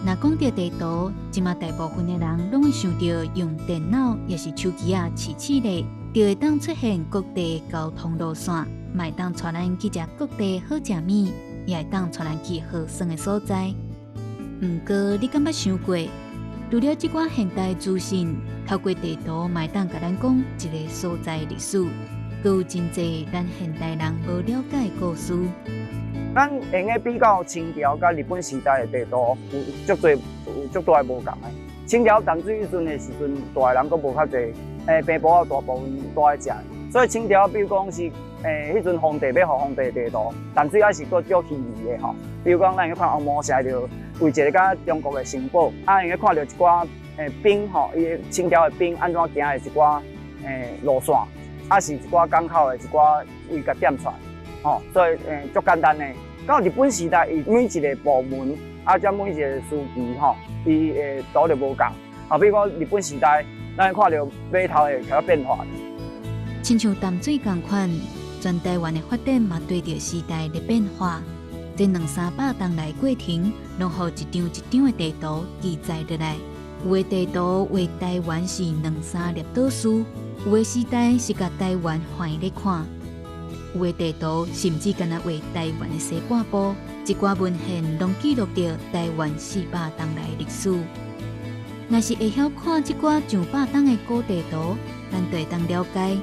若講著地圖，這馬大部分的人攏會想著用電腦抑是手機仔試試咧，就會當出現各地交通路線，嘛會當帶咱去食各地好食物，也會當帶咱去好耍的所在。毋過，你敢捌想過，除了這寡現代資訊，透過地圖嘛會當共咱講一个所在的歷史，閣有真濟咱現代人無了解的故事。咱會用得比較清朝佮日本時代的地圖，有足濟有足大的無仝的。清朝淡水彼陣的時陣，蹛的人閣無較濟，平埔仔大部分蹛咧遮。所以清朝比如講是，彼陣皇帝欲予皇帝地圖，淡水還是閣足虛擬的吼。比如講，咱會看紅毛城就為一个佮中國的城堡，啊，會用看著一寡兵吼，伊的清朝的兵按怎行的一寡路線，啊是一寡港口的一寡位共點出來，吼，所以足簡單的。到日本時代，伊每一个部門，啊，才每一個時期吼，伊的圖就無仝。啊，比如講日本時代，咱看著碼頭會較變化。親像淡水仝款，全台灣的發展嘛，隨著時代咧變化。這兩三百冬來過程，攏予一張一張的地圖記載落來。有的地圖畫台灣是兩三粒島嶼，有的時代是共台灣橫咧看。有的地圖甚至干焦畫台灣的西半部，這寡文獻攏記錄著台灣400冬來歷史。若是會曉看這寡上百冬的古地圖，咱就會當了解，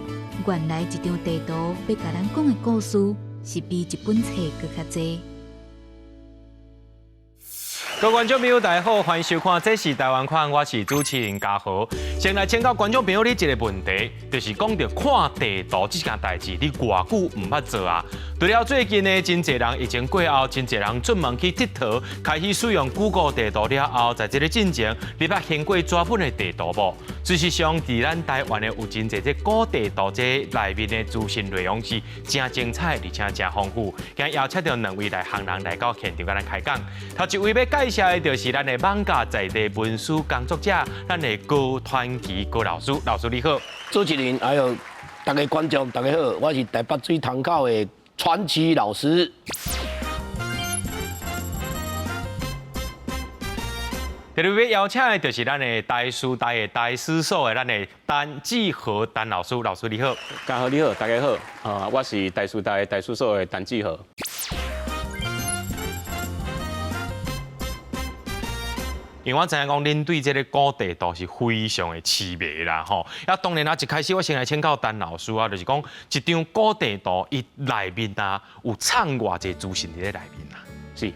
原來一張地圖欲共咱講的故事，是比一本冊閣較濟。各位觀眾朋友，大家好，歡迎收看《這是台灣看》，我是主持人嘉豪。先來請教觀眾朋友你一个問題，就是講著看地圖這件代誌，你偌久毋捌做啊？除了最近呢，真濟人疫情過後，真濟人出門去𨑨迌，開始使用 Google 地圖了後，在這个進前，你捌掀過紙本的地圖無？事實上，佇咱台灣的有真濟這古地圖，這內面的資訊內容是誠精彩，而且誠豐富。今日邀請著兩位內行人來到現場，共咱開講。頭一位欲介紹的就是咱的艋舺在地文史工作者，咱的高傳奇高老師，老師你好。主持人還有大家觀眾大家好，我是台北水塘口的傳奇老師。第二位邀請的就是咱的台師大的台史所的咱的陳志和陳老師，老師你好。嘉豪你好，大家好，啊，我是台師大的台史所的陳志和。因為我知影講，恁對這个古地圖是非常的痴迷啦，吼。啊，當然啊，一開始我先來請教陳老師啊，就是講一張古地圖，伊內面啊有藏偌濟資訊佇咧內面啊。是，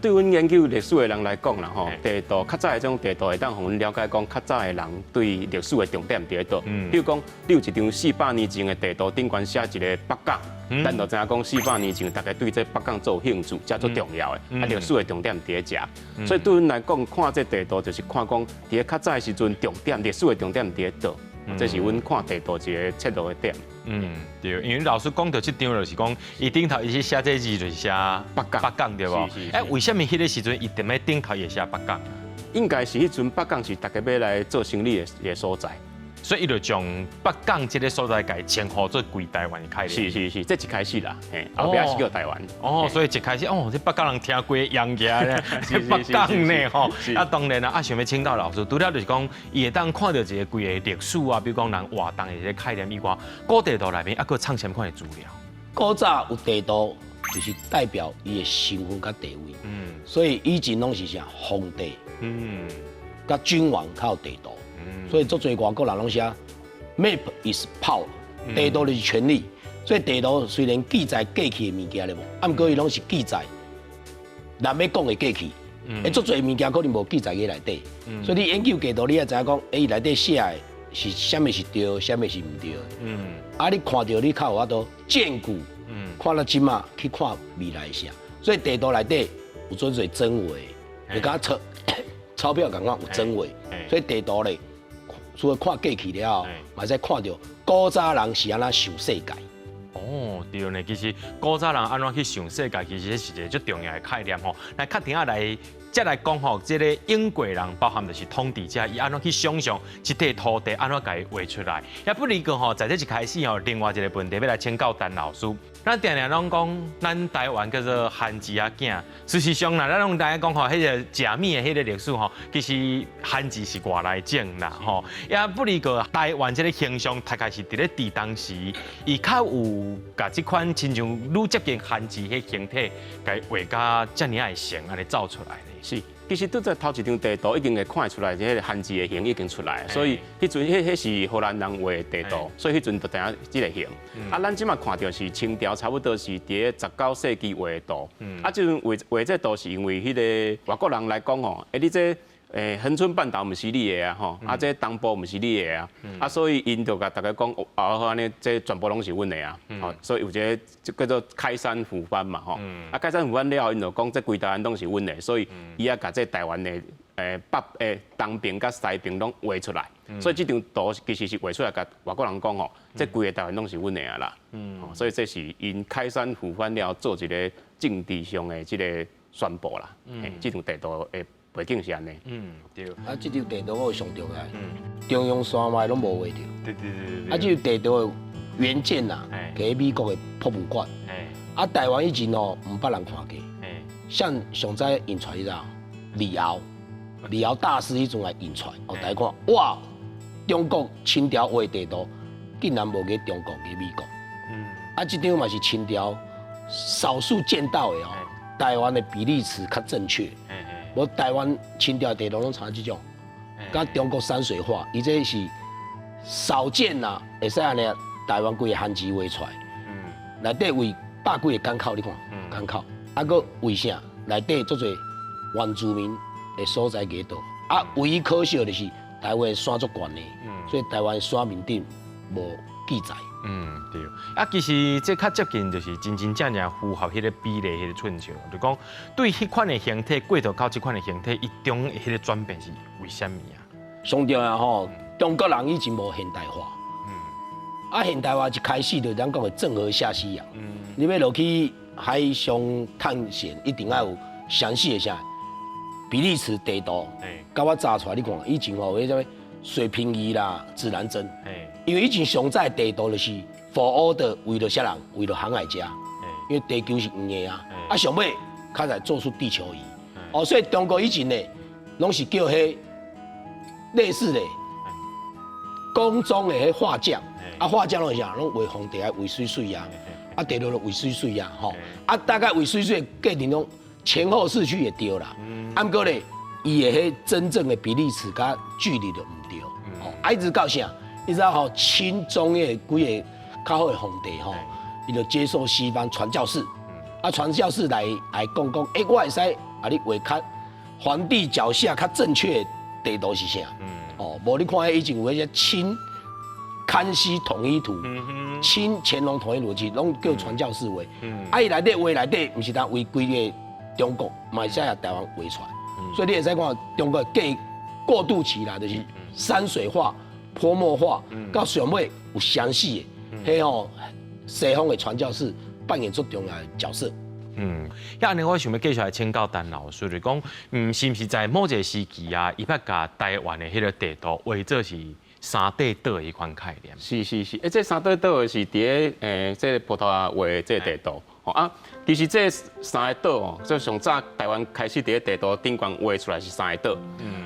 對阮研究歷史的人來講啦，吼，地圖較早的這種地圖會當予阮了解講，較早的人對歷史的重點佇咧佗。比如講，你有一張400年前的地圖，頂懸寫一个北港，咱就知影講400年前，大家對這北港足有興趣，才足重要的。啊，歷史的重點佇咧遮。所以對阮來講，看這地圖就是看講，佇咧較早的時陣，重點歷史的重點佇咧佗。這是阮看地圖一个切入的點。嗯，對，因為老師講著這張就是講，伊頂頭伊是寫這字就是寫北港，北港對無？欸，為啥物彼个時陣伊踮咧頂頭會寫北港？應該是彼陣北港是大家欲來做生意的一个所在。所以伊就將北港這个所在共稱呼做規台灣的概念。是是是，這一開始啦，嘿，後壁是叫台灣。哦，所以一開始哦，這北港人聽過洋起來，北港呢吼。啊，當然啦，啊，想欲請教老師，除了就是講，伊會當看著一个規个歷史啊，比如講人活動的這个概念以外，古地圖內面猶閣藏啥物款的資料？古早有地圖，就是代表伊的身份佮地位。所以以前攏是啥皇帝，佮君王較有地圖。所以足濟外國人攏寫 Map is power，地圖就是權力。所以地圖雖然記載過去的物件咧無，啊，毋過伊攏是記載咱欲講的過去。欸，足濟物件可能無記載佇內底。所以你研究地圖，你也知影講，欸，伊內底寫的是啥物是對，啥物是毋對。啊，你看著你較有法度鑑古，看到這馬去看未來啥。所以地圖內底有足濟真偽，就佮鈔票仝款有真偽。所以地圖咧，除了看過去了後，嘛會使看著古早人是按怎想世界。哦，對呢，其實古早人按怎去想世界，其實這是一個足重要的概念吼。來，較停仔來，再來講吼，這个英國人包含就是統治者，伊按怎去想象這塊土地按怎共伊畫出來。也不離個吼，在這一開始吼，另外一个問題欲來請教陳老師。咱定定攏講，咱台灣叫做番薯仔囝。事實上啦，咱攏知影講吼，彼個食物的彼個歷史吼，其實番薯是外來種啦吼。也不離過台灣這个形象，大概是佇咧佇當時，伊較有共這款親像愈接近番薯彼形體，共畫甲遮爾仔會成，按呢走出來的。是，其實拄則頭一張地圖已經會看出來，這个漢字的形已經出來，所以彼陣彼彼是荷蘭人畫的地圖，所以彼陣就知影這个形。啊，咱這馬看著是清朝差不多是佇咧19世紀畫的圖。啊，這陣畫畫這圖是因為彼个外國人來講吼，欸，你這恆春半島毋是你的啊，吼，啊，這東部毋是你的啊，啊，所以𪜶就共大家講，啊，按呢，這全部攏是阮的啊，吼，所以有一个叫做開山撫番嘛，吼，啊，開山撫番了後，𪜶就講這規台灣攏是阮的，所以伊也共這台灣的北東邊佮西邊攏畫出來，所以這張圖其實是畫出來，共外國人講吼，這規个台灣攏是阮的啊啦，所以這是𪜶開山撫番了後做一个政治上的這个宣布啦，這張地圖的背景是按呢。對。啊，這張地圖我有上重要，中央山脈攏無畫著。啊，這張地圖的原件啊，佇美國的博物館。啊，台灣以前吼毋捌人看過。像上早印出來，你知影？李敖，李敖大師彼陣來印出來，哦，大家看，哇，中國清朝畫地圖，竟然無佇中國，佇美國。啊，這張嘛是清朝少數見到的哦，台灣的比例尺較正確。無台灣清朝地圖攏差這種，佮中國山水畫，伊這是少見啦，會使按呢台灣規个番薯畫出來，內底畫百幾个港口，你看，港口，啊，閣畫啥？內底足濟原住民的所在佇佗，啊，唯一可惜的就是台灣的山足懸的，所以台灣山面頂無記載。對。啊，其實這較接近就是真真正正符合彼个比例、彼个寸象，就講對彼款的形體過渡到這款的形體，伊中彼个轉變是為啥物啊？上重要吼，中國人以前無現代化。啊，現代化一開始就咱講的鄭和下西洋。你欲落去海上探險，一定愛有詳細的啥比例尺地圖。共我查出來，你看以前吼，彼啥物水平儀啦、指南針。因為以前上早的地圖就是 for order 為著啥人？為著航海家。因為地球是圓的啊。啊，上尾較才做出地球儀。哦，所以中國以前呢，攏是叫彼類似的宮中的彼畫匠。啊，畫匠攏是啥？攏畫皇帝啊，畫媠媠啊。啊，地圖就畫媠媠啊，吼。啊，大概畫媠媠的過程中，前後次序也對啦。啊，毋過咧，伊的彼真正的比例尺佮距離就毋對。哦，啊，一直到啥？你知道吼，清中葉幾个較好的皇帝吼，伊就接受西方傳教士。啊，傳教士來來講講，欸，我會使共你畫較皇帝腳下較正確的地圖是啥？哦，無你看彼以前有彼隻清康熙統一圖、清乾隆統一圖，是攏叫傳教士畫。啊，伊內底畫內底，毋是單畫規個中國，嘛會使共台灣畫出來。所以你會使看中國過過渡期啦，就是山水畫、潑墨畫，到上尾有詳細的，彼吼西方的傳教士扮演足重要的角色。遐按呢，我想欲繼續來請教陳老師，就講，是毋是在某一個時期啊，伊捌共台灣的彼个地圖畫做是三塊島的彼款概念？是是是，欸，這三塊島的是佇咧這个葡萄牙畫的這个地圖。吼啊，其實這三个島哦，這上早台灣開始佇咧地圖頂懸畫出來是三个島。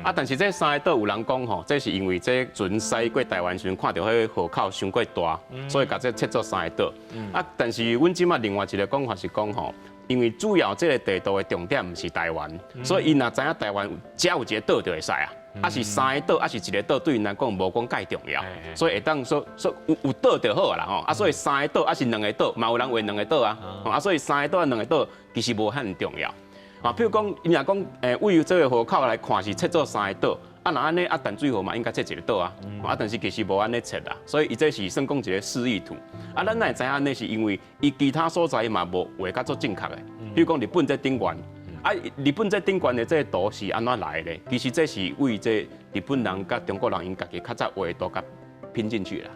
啊，但是這三个島有人講吼，這是因為這船駛過台灣時陣看著彼个河口傷過大，所以共這切做三个島。啊，但是阮這馬另外一个講法是講吼，因為主要這个地圖的重點毋是台灣，所以𪜶若知影台灣遮有一个島就會使啊。啊是三个島，抑是一个島，對𪜶來講無講蓋重要，所以會當說說有有島就好啦吼。啊，所以三个島抑是兩个島，嘛有人畫兩个島啊。啊，所以三个島抑兩个島其實無遐重要。啊，譬如講，伊若講，對這个河口來看是切做三个島，啊，若按呢啊淡水河嘛應該切一个島啊。啊，但是其實無按呢切啦，所以伊這是算講一个示意圖。啊，咱哪會知影按呢？是因為伊其他所在嘛無畫甲足正確的。比如講日本這頂懸。啊，日本這頂懸的這个圖是按怎來的？其實這是為這日本人佮中國人𪜶家己較早畫的圖共拼進去啦。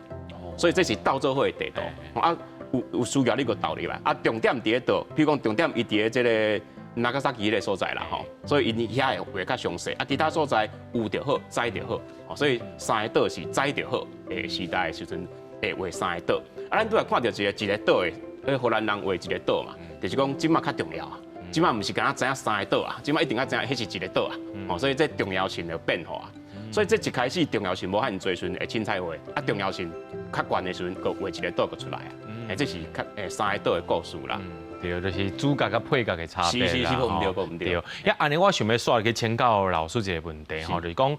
所以這是鬥做伙的地圖。啊，有有需要你閣投入來。啊，重點佇咧佗？比如講重點伊佇咧這个那加薩奇彼个所在啦吼。所以𪜶遐會畫較詳細。啊，其他所在有就好，知就好。所以三个島是知就好。的時代的時陣會畫三个島。啊，咱拄來看著一个一个島的。彼荷蘭人畫一个島嘛，就是講這馬較重要啊。這馬毋是敢若知影三个島啊，這馬一定愛知影彼是一个島啊。哦，所以這重要性就變化。所以這一開始重要性無遐爾濟時陣會凊彩畫，啊重要性較懸的時陣，閣畫一个島閣出來啊。欸，這是較三个島的故事啦。對，就是主角佮配角的差別啦。是是是，無毋對，無毋對。對，啊，按呢我想欲煞去請教老師一个問題吼，就是講，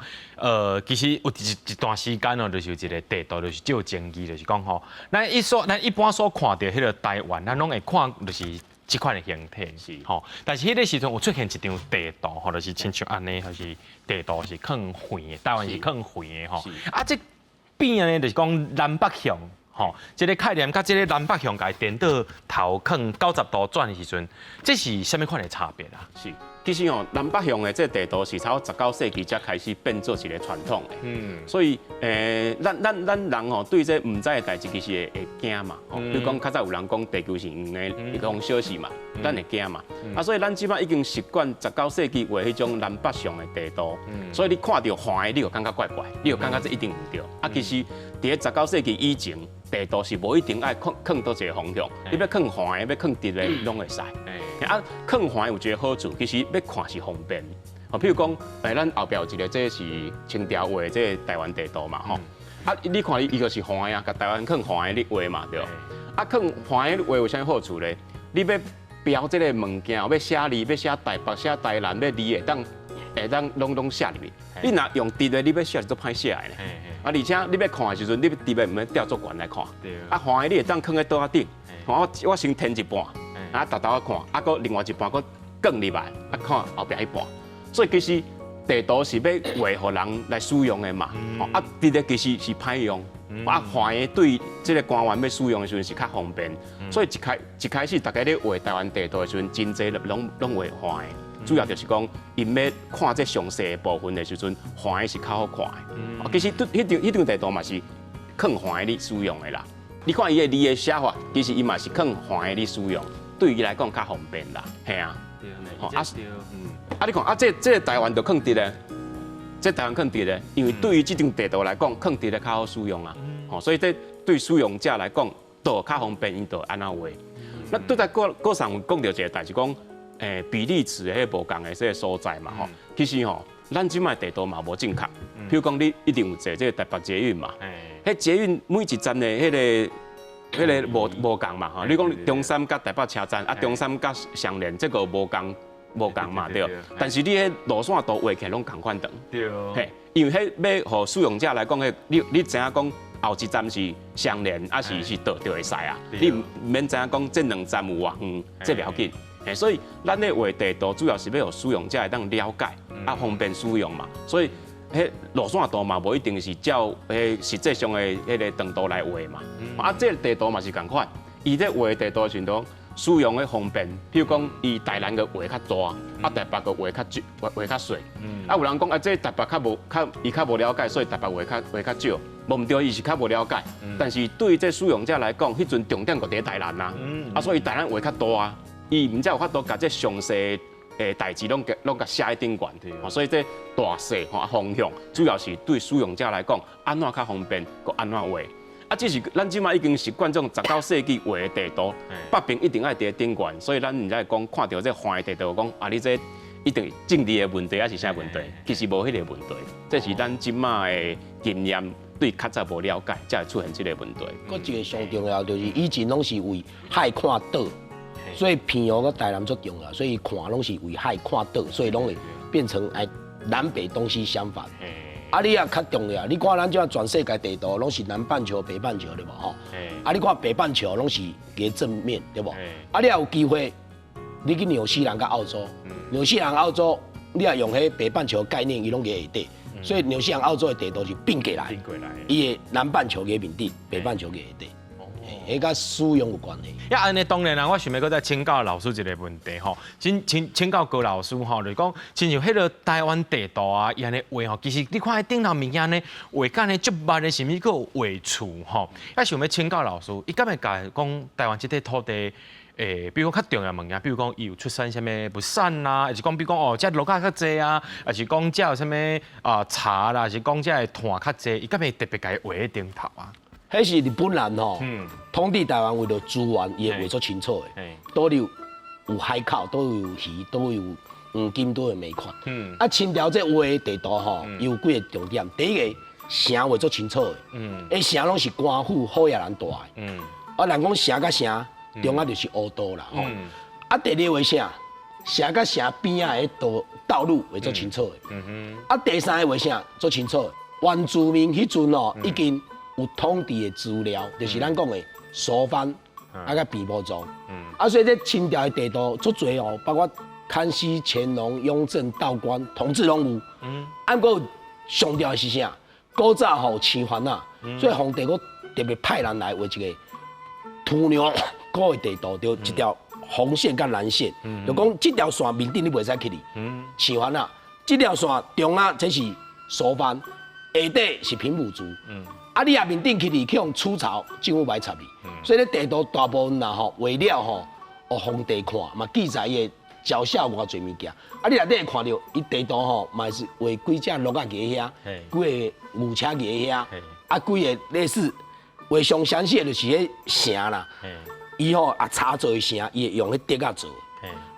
其實有一段時間哦，就是有一个地圖，就是足有爭議，就是講吼，咱一般所看著彼个台灣，咱攏會看就是這款的形體，吼。但是彼个時陣有出現一張地圖，吼，就是親像按呢，就是地圖是囥圓的，台灣是囥圓的吼。啊，這變呢，就是講南北向。吼，這个概念佮這个南北向共伊顛倒頭囥90度轉的時陣，這是啥物款的差別啊？是，其實哦，南北向的這个地圖是差不多19世紀才開始變做一个傳統的。所以，咱人吼對這毋知的代誌其實會驚嘛。比如講，較早有人講地球是圓的，伊講小事嘛，咱會驚嘛。啊，所以咱這擺已經習慣19世紀畫彼種南北向的地圖。所以你看著橫的，你就感覺怪怪，你就感覺這一定毋對。啊，其實佇咧19世紀以前，地圖是無一定愛囥佗一个方向，你欲囥橫的，欲囥直的，攏會使。啊，囥橫有一个好處，其實欲看是方便。哦，譬如講，咱後壁有一个，這是清朝畫的這个台灣地圖嘛，吼。啊，你看伊就是橫的啊，共台灣囥橫的咧畫嘛，對。啊，囥橫的畫有啥物好處咧？你欲標這个物件，欲寫字，欲寫台北、寫台南，欲字會當攏寫入去。你若用直的，你欲寫是足歹寫的呢。啊，而且你欲看的時陣，你直的毋免吊足懸來看。啊，橫的你會當囥佇桌仔頂，我先添一半，啊，沓沓仔看，啊，閣另外一半閣囥入來，啊，看後壁彼半。所以其實地圖是欲畫予人來使用的嘛。啊，直的其實是歹用。啊，橫的對這个官員欲使用的時陣是較方便。所以一開始大家咧畫台灣地圖的時陣，真濟攏畫橫的。主要就是講，𪜶欲看這詳細的部分的時陣，橫的是較好看的。其實對彼張地圖嘛是囥橫的咧使用的啦。你看伊的字的寫法，其實伊嘛是囥橫的咧使用，對伊來講較方便啦。嘿啊，啊，啊，你看啊，這个台灣就囥直的，這台灣囥直的，因為對於這張地圖來講，囥直的較好使用啊。所以這對使用者來講，就較方便，𪜶就按怎畫。那拄才閣上有講著一个代誌講。比例尺彼無仝的這个所在嘛吼，其實吼，咱這擺地圖嘛無正確。譬如講，你一定有坐這个台北捷運嘛，彼捷運每一站的彼个無仝嘛吼。你講中山佮台北車站，啊中山佮雙連，這个無仝嘛對。但是你彼路線圖畫起來攏仝款長。嘿，因為彼欲予使用者來講，彼你知影講後一站是雙連，抑是是倒就會使啊。你毋免知影講這兩站有偌遠，這袂要緊。所以咱咧畫地圖，主要是欲予使用者會當了解，啊方便使用嘛。所以，彼路線圖嘛，無一定是照彼實際上的彼个長度來畫嘛。啊，這个地圖嘛是仝款，伊咧畫地圖的時陣，使用的方便。譬如講，伊台南閣畫較大，啊台北閣畫較少，畫較細。啊有人講啊，這台北較無較，伊較無了解，所以台北畫較少。無毋對，伊是較無了解。但是對這使用者來講，彼陣重點閣佇台南啊，啊所以台南畫較大啊。伊毋才有法度共這詳細的代誌攏共寫佇頂懸，所以這大細吼方向，主要是對使用者來講，按怎較方便，閣按怎畫。啊，只是咱這擺已經習慣這種19世紀畫的地圖，北邊一定愛佇頂懸，所以咱毋才會講看著這橫的地圖，講啊你這一定政治的問題，抑是啥問題？其實無彼个問題，這是咱這擺的經驗對較早無了解，才會出現這个問題。閣一个上重要就是以前攏是為海看島。所以澎湖佮台南足重要，所以看攏是為海看島，所以攏會變成哎南北東西相反。啊，你也較重要，你看咱這全世界地圖攏是南半球、北半球對無吼？啊，你看北半球攏是佇正面對無？啊，你也有機會，你去紐西蘭佮澳洲，紐西蘭、澳洲，你若用彼北半球概念，伊攏佇下底，所以紐西蘭、澳洲的地圖是變過來，伊的南半球佇面頂，北半球佇下底。彼佮使用有關係。啊，按呢當然啦，我想欲閣再請教老師一个問題吼，請教高老師吼，就是講，親像彼个台灣地圖啊，伊按呢畫吼，其實你看彼頂頭物件呢，畫甲按呢足密的，是毋是閣有畫厝吼？啊，想欲請教老師，伊敢會共講台灣這塊土地？比如講較重要物件，比如講伊有出產啥物物產啦，抑是講比如講哦，遮蘆仔較濟啊，抑是講遮有啥物啊茶啦，抑是講遮的炭較濟，伊敢會特別共伊畫佇頂頭啊？彼是日本人吼，統治台灣為著資源，伊會畫足清楚的。佗裡有海口，佗有魚，佗有黃金，佗有煤礦。啊，清朝這畫地圖吼，伊有幾個重點。第一個，城畫足清楚的。彼城攏是官府好野人蹛的。啊，人講城佮城，中間就是烏道啦。吼。啊，第二個啥？城佮城邊仔的道道路畫足清楚的。啊，第三個畫啥？足清楚的。原住民彼陣哦，已經有統治的資料，就是咱講的蘇番啊，佮平埔族。啊，所以這清朝的地圖足濟哦，包括康熙、乾隆、雍正、道光、同治攏有。啊，毋過上重要的是啥？古早吼飼番仔，所以皇帝閣特別派人來畫一個土牛古的地圖，就一條紅線佮藍線，就講這條線面頂你袂使去哩。飼番仔，這條線中間這是蘇番，下底是平埔族。啊！你若面頂去哩，去予處罰，政府來插你。所以咧地圖大部分啦吼，畫了吼，予皇帝看，嘛記載伊的嘲笑偌濟物件。啊！你內底會看著，伊地圖吼嘛是畫幾隻駱仔佇遐，幾个牛車佇遐，啊，幾个類似畫上詳細的就是彼城啦。伊吼啊柴做的城，伊會用彼竹仔做。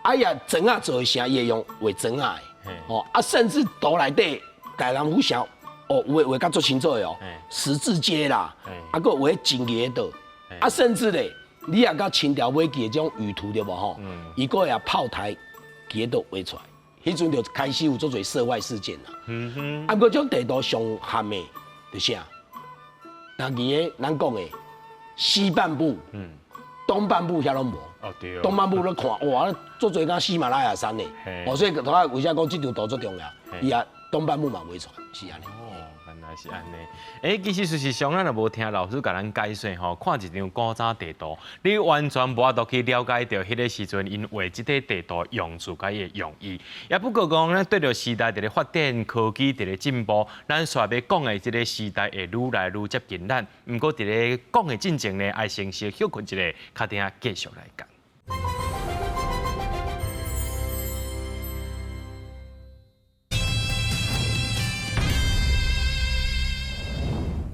啊，伊若磚仔做的城，伊會用畫磚仔的。吼啊，甚至圖內底大南府城。哦，有的畫甲足清楚的哦，十字街啦，啊，閣畫真義的道，啊，甚至咧，你若到清朝尾期的這種輿圖對無吼？伊閣會炮台佇咧佗畫出來，彼陣就開始有足濟涉外事件啦。啊，毋過這種地圖上譀的，就是啥？若佇咧咱講的西半部，東半部遐攏無。哦對。東半部你看，哇，足濟敢喜馬拉雅山呢。哦，所以頭仔為啥講這張圖足重要？伊也東半部嘛畫出來，是按呢。原來是按呢，欸，其實事實上，咱若無聽老師共咱解說吼，看一張古早地圖，你完全無法度去了解著彼个時陣𪜶畫這塊地圖用處佮伊的用意。也不過講，咱對著時代佇咧發展，科技佇咧進步，咱煞欲講的這个時代會愈來愈接近咱。毋過佇咧講的進前呢，愛先小歇睏一下，較等下繼續來講。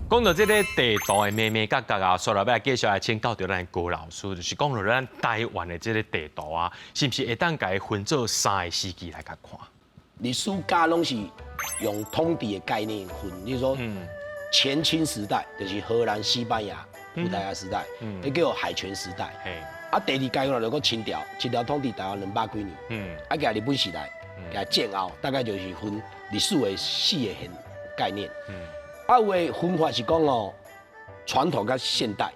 講到這个地圖的眉眉角角啊，煞落欲繼續來請教著咱高老師，就是講著咱台灣的這个地圖啊，是毋是會當共伊分做三个時期來共看？歷史家攏是用統治的概念分，比如說前清時代就是荷蘭、西班牙、葡萄牙時代，彼叫海權時代。啊，第二階段就講清朝，清朝統治台灣200幾年。啊，過日本時代，過戰後，大概就是分歷史的四个概念。啊，有的分法是講哦，傳統佮現代，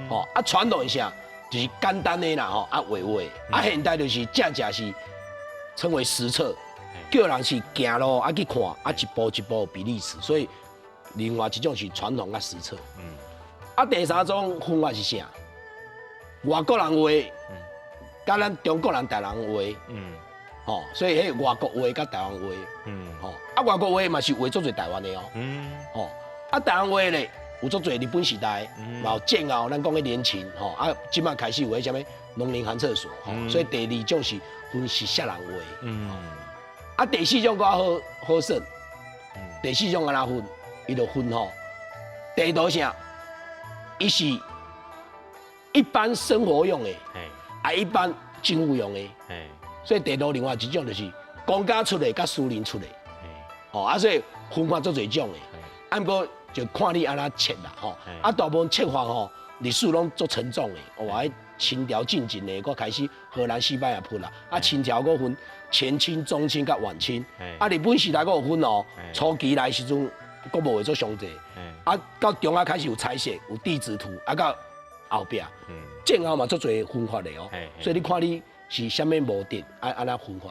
吼啊，傳統是啥？就是簡單的啦，吼啊畫畫，啊現代就是正正是稱為實測，叫人是行路啊去看，啊一步一步比歷史，所以另外一種是傳統佮實測。啊，第三種分法是啥？外國人畫，佮咱中國人、台灣人畫，吼，所以彼外國畫佮台灣畫，吼，啊外國畫嘛是畫足濟台灣的哦，吼，啊台灣畫咧有足濟日本時代，嘛有戰後咱講的聯勤，吼，啊這擺開始有彼啥物農林航測所，吼，所以第二種是分是啥人畫，啊第四種閣較好好算，第四種按怎分？伊就分吼，地圖啥？伊是一般生活用的，啊一般政府用的。所以地圖另外一種就是公家出的，佮私人出的，吼啊，所以分法足濟種的，啊，毋過就看你按怎切啦，吼，啊，大部分切法吼，歷史攏足沉重的，哇，彼清朝進前的，閣開始荷蘭、西班牙分啦，啊，清朝閣分前清、中清佮晚清，啊，日本時代閣有分哦，初期來時陣閣無畫足詳細，啊，到中仔開始有彩色、有地質圖，啊，到後壁，戰後嘛足濟分法的哦，所以你看你是啥物目的，啊按怎分法？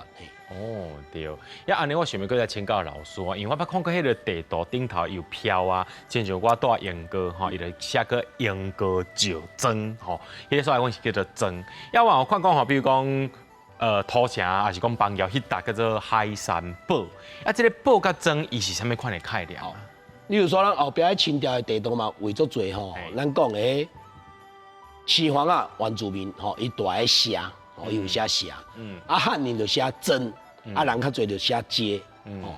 哦，對，抑按呢，我想欲閣再請教老師啊，因為我捌看過彼个地圖頂頭有標啊，親像我蹛鶯歌吼，伊就寫個鶯歌石莊吼，彼个所在阮是叫做莊。抑我有看講吼，比如講土城，抑是講枋寮彼搭叫做海山堡，啊，這个堡佮莊伊是啥物款的概念？例如說，咱後壁清朝的地圖嘛，畫足濟吼，咱講的飼番仔原住民吼，伊蹛佇社，吼伊有寫社，啊漢人就寫莊，啊人較濟就寫街，吼，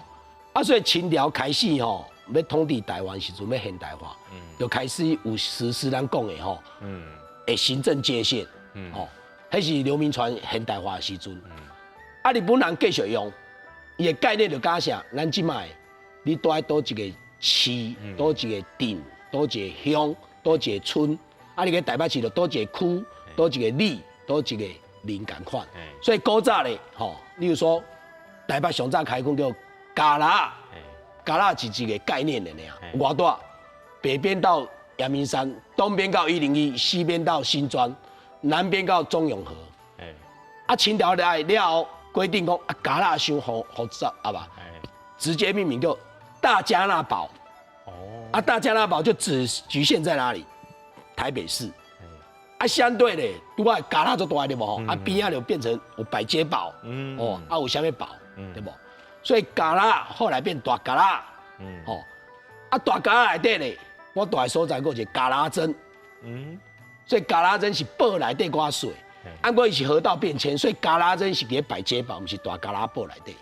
啊所以清朝開始吼，欲統治台灣時陣欲現代化，就開始有實施咱講的吼，行政界線，吼，彼是劉銘傳現代化的時陣。啊，日本人繼續用，伊的概念就佮啥？咱這擺，你住佇佗一個市，佗一個鎮，佗一個鄉，佗一個村，啊，你去台北市就佗一個區，佗一個里，佗一個鄰仝款。所以古早咧，吼，例如說台北上早開墾叫嘉苆，嘉苆是一個概念的爾。偌大，北邊到陽明山，東邊到101，西邊到新莊，南邊到中永和。啊，清朝來了後規定講啊，嘉苆傷複雜，啊吧？直接命名叫大嘉苆堡。哦。啊，大嘉苆堡就只局限在哪裡？台北市。啊，相對咧，拄仔嘉苆足大對無？啊，邊仔就變成有百街堡。哦，啊有啥物堡，對無？所以嘉苆後來變大嘉苆。哦，啊大嘉苆內底咧，我住的所在閣有一個嘉苆莊。所以嘉苆莊是堡內底寡細。啊，毋過伊是河道變遷，所以嘉苆莊是佇咧百街堡，毋是大嘉苆堡內底。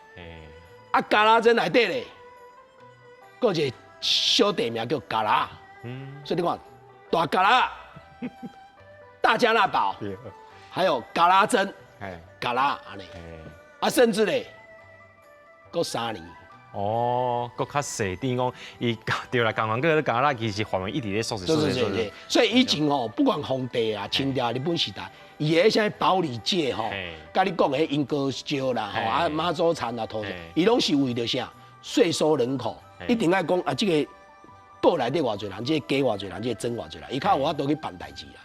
啊，嘉苆莊內底咧，閣有一個小地名叫嘉苆。所以你看，大嘉苆、大嘉苆堡，還有嘉苆莊、嘉苆按呢。啊，甚至咧，閣三年。哦，閣較細點講，伊對啦，共款閣嘉苆其實範圍一直咧縮細縮細縮細。所以以前吼，不管皇帝啊、清朝、日本時代，伊的啥堡里界吼，佮你講的鶯歌石啦，吼啊媽祖田啊，土地，伊攏是為著啥？稅收人口，一定愛講啊，這個堡內底偌濟人，這個街偌濟人，這個莊偌濟人，伊較有法度去辦代誌啦。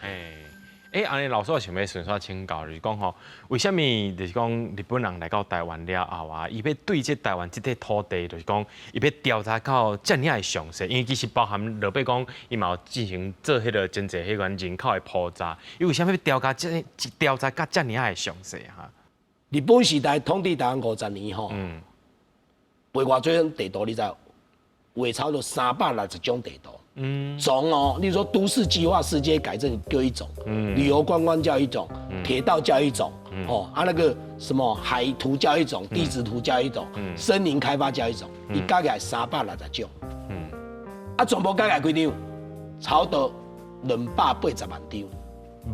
欸，按呢老師我想欲順續請教，就是講吼，為啥物就是講日本人來到台灣了後啊，伊欲對這台灣這塊土地，就是講伊欲調查到遮爾仔的詳細，因為其實包含落尾講，伊嘛有進行做彼個真濟彼款人口的普查，伊為啥物欲調查甲遮爾仔的詳細哈？日本時代統治台灣50年吼，畫偌濟種地圖，你知無？畫差不多360種地圖。種哦，例如說都市計劃、市街改正叫一種，旅遊觀光叫一種，鐵道叫一種，哦啊那個什麼海圖叫一種，地質圖叫一種，森林開發叫一種，伊加起來360種，啊全部加起來幾張？差不多280萬張。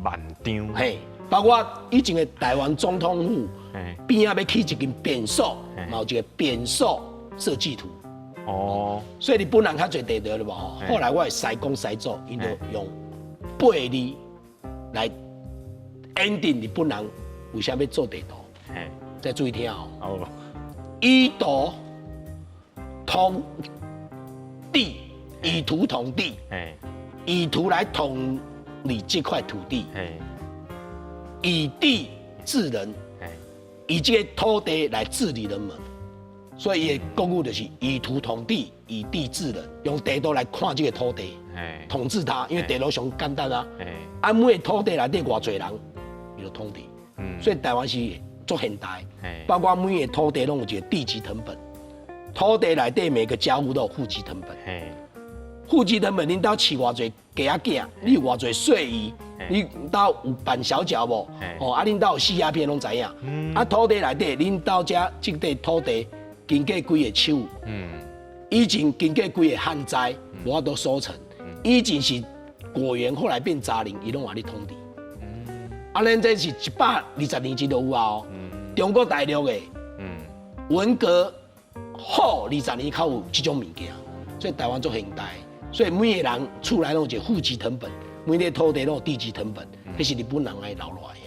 萬張。嘿，包括以前的台灣總統府邊仔欲起一間別墅，嘛有一個別墅設計圖。哦，所以日本人較濟地圖對無？後來我的師公師祖，𪜶就用八字來演定日本人為啥欲做地圖。再注意聽哦。以圖統地，以圖統地，以圖來統理這塊土地，以地治人，以這個土地來治理人們。所以伊的國語就是以圖統地，以地治人，用地圖來看這個土地，統治它，因為地圖上簡單啊。啊，每個土地內底偌濟人，伊就統治。所以台灣是足現代，包括每個土地攏有一個地籍謄本，土地內底每個家戶都有戶籍謄本。戶籍謄本，恁兜飼偌濟雞仔囝，你有偌濟稅餘，你兜有辦小腳無？哦，啊，恁兜有死鴉片攏知影。啊，土地內底，恁兜遮這塊土地。經過幾个手，以前經過幾个旱災，無法度收成。以前是果園，後來變雜林，伊攏予你統治。啊，咱這是120年前就有啊哦。中國大陸的，文革後20年較有這種物件，所以台灣足現代。所以每个人厝內攏有一個戶籍謄本，每個土地攏有地籍謄本，彼是日本人來留落來的。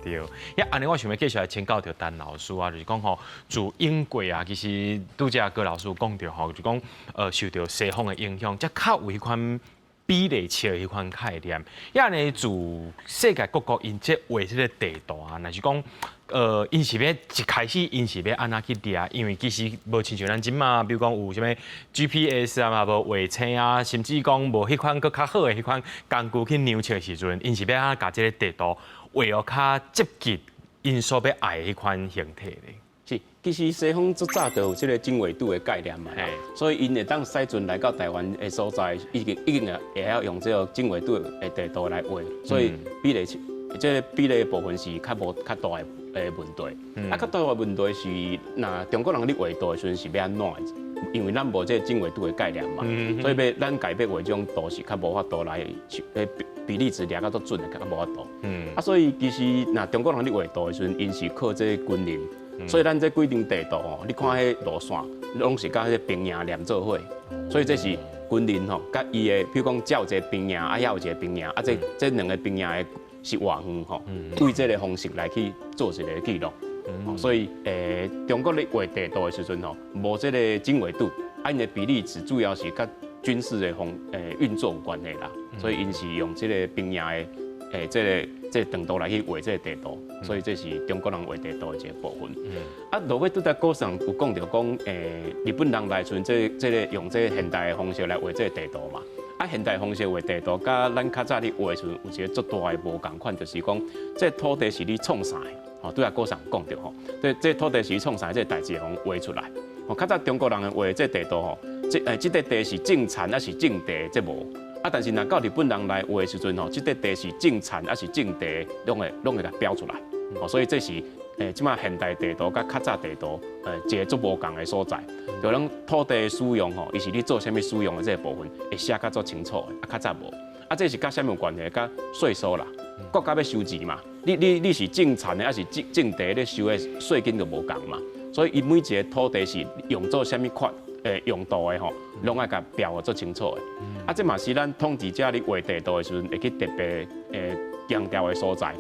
對，遐按呢，我想欲繼續來請教著陳老師啊，就是講吼，自英國啊，其實拄才郭老師有講著吼，就講受著西方的影響，才較有彼款比例尺彼款概念。遐按呢，自世界各國𪜶這畫這個地圖啊，若是講𪜶是欲一開始𪜶是欲按怎去掠？因為其實無親像咱這馬，比如講有啥物 GPS 啊，嘛無衛星啊，甚至講無彼款閣較好的彼款工具去量測的時陣，𪜶是欲按怎共這個地圖畫予較接近𪜶所欲愛的彼款形體咧？是，其實西方足早就有這個經緯度的概念嘛，所以𪜶會當駛船來到台灣的所在，已經會曉用這個經緯度的地圖來畫，所以比例這個比例的部分是較無較大的問題。啊，較大的問題是，若中國人咧畫圖的時陣是欲按怎？因為咱無這個經緯度的概念嘛，所以欲咱家欲畫這種圖是較無法度來，比例尺量較足準的，較無法度。啊，所以其實若中國人咧畫圖的時陣，𪜶是靠這個軍人，所以咱這幾張地圖吼，你看彼路線，攏是佮彼個兵營連做伙，所以這是軍人吼，佮伊的，比如講這有一個兵營，啊遐有一個兵營，啊這兩個兵營的是偌遠吼，對這個方式來去做一個記錄。所以中國咧畫地圖的時陣吼，無這個經緯度，啊𪜶的比例尺主要是佮軍事的方運作有關係啦，所以𪜶是用這個兵營的這個長度來去畫這個地圖，所以這是中國人畫地圖的一個部分。啊，落尾拄才高上有講著講，日本人來時陣，這個用這個現代的方式來畫這個地圖嘛。啊，現代方式畫地圖，佮咱較早咧畫的時陣有一個足大的無仝款，就是講這個土地是咧創啥的？吼，拄才高上講著吼，這土地是創啥？這個代誌予畫出來。吼，較早中國人畫這地圖吼，這塊地是種田抑是種地，這無。啊，但是若到日本人來畫的時陣吼，這塊地是種田抑是種地，攏會共標出來。哦，所以這是這擺現代地圖佮較早地圖一個足無仝的所在。就咱土地的使用吼，伊是咧做啥物使用的這個部分，會寫較足清楚的，啊較早無。啊，這是佮啥物有關係？佮稅收啦，國家欲收錢嘛。你是種田的，抑是種地咧收的稅金就無仝嘛。所以伊每一個土地是用做啥物款用途的吼，攏愛共標予足清楚的。啊，這嘛是咱統治者咧畫地圖的時陣，會去特別強調的所在。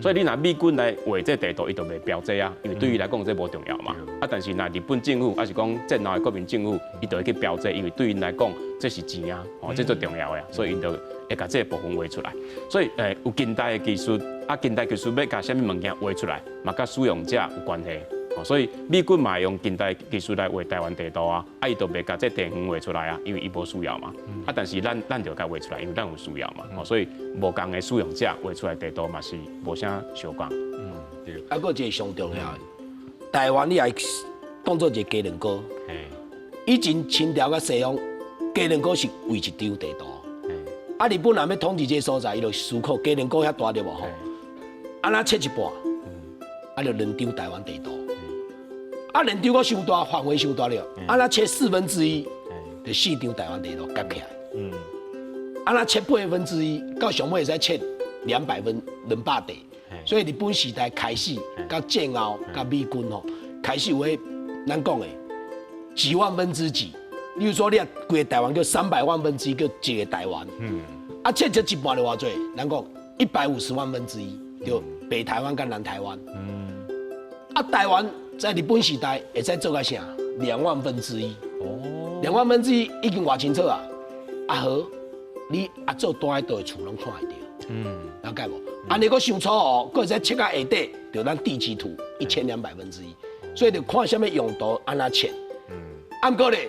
所以你若美軍來畫這地圖，伊就袂標這啊，因為對伊來講這無重要嘛。啊，但是若日本政府，抑是講戰後的國民政府，伊就會去標這，因為對𪜶來講這是錢啊，哦，這足重要的，所以𪜶就會共這個部分畫出來。所以有近代的技術，啊，近代技術欲共啥物物件畫出來，嘛佮使用者有關係。所以美軍嘛會用近代技術來畫台灣地圖啊，啊，伊就袂共這地方畫出來啊，因為伊無需要嘛。啊，但是咱就共畫出來，因為咱有需要嘛。所以無仝的使用者畫出來地圖嘛是無啥相仝。嗯，對。啊，閣一個上重要的，台灣你來當做一個雞卵糕。以前清朝佮西方雞卵糕是畫一張地圖。啊，日本人欲統治這個所在，伊就思考雞卵糕遐大對無吼？按怎切一半？啊，就兩張台灣地圖。啊，兩張閣傷大，範圍傷大了。按怎切1/4，就四張台灣地圖夾起來。按怎切1/8，到上尾會使切200地。所以日本時代開始，到戰後，到美軍吼，開始有彼咱講的幾萬分之幾。例如說，你啊規个台灣叫1/300萬，叫一個台灣。啊，切這一半就偌濟？咱講1/150萬，就北台灣佮南台灣。啊，台灣在日本時代會使做到啥？1/2萬。哦。1/2萬已經偌清楚啊！啊好，你啊做大的厝攏看會著。了解無？按呢閣傷粗哦，閣會使切到下底，就咱地籍圖1/1200。所以就看啥物用途按怎切。啊，毋過咧，